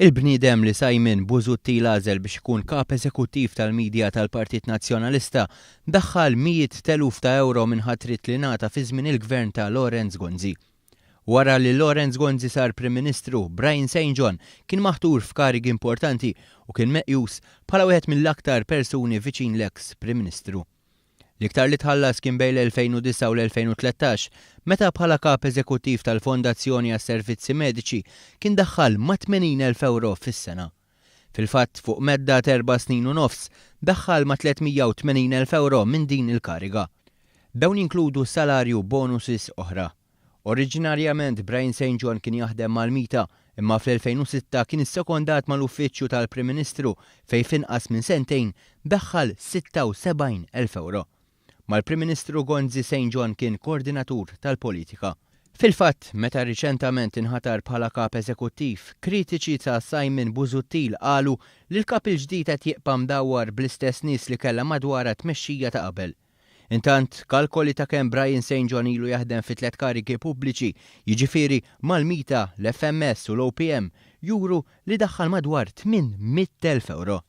Il-bniedem li Simon Busuttil għażel biex ikun kap eżekuttiv tal-media tal-Partit Nazzjonalista daħħal mijiet t'eluf ta' ewro minn ħatriet li ngħata fi żmien il-Gvern ta' Lawrence Gonzi. Wara li Lawrence Gonzi sar Prim Ministru, Brian Saint John kien maħtur f'karigi importanti u kien meqjus bħala wieħed mill-aktar persuni viċin l-eks Prim Ministru. L-iktar li tħallas kien bejn l-2009 u l-2013 meta bħala kap eżekuttiv tal-Fondazzjoni għas-Servizzi Mediċi kien daħħal ma' 80,000 ewro fis-sena. Fil-fatt, fuq medda t'erba' snin u nofs, daħħal ma' 380,000 ewro minn din il-kariga. Dawn jinkludu salarju u bonuses oħra. Oriġinarjament Brian Saint John kien jaħdem mal-MITA imma fl-2006 kien issekondat mal-Uffiċċju tal-Prim Ministru fejn f'inqas minn sentejn daħħal 76,000 ewro. Mal-Prim Ministru Gonzi Saint John kien koordinatur tal-politika. Fil-fatt, meta riċentament inħatar bħala Kap Eżekuttiv, kritiċi ta' Simon Busuttil qalu li l-Kap il-ġdid qed jibqa' mdawwar bl-istess nies li kellha madwarha t-tmexxija ta' qabel. Intant, kalkoli ta' kemm Brian Saint John ilu jaħdem fi tlett karigi pubbliċi, jiġifieri mal-MITA, l-FMS u l-OPM, juru li daħħal madwar 800,000 ewro.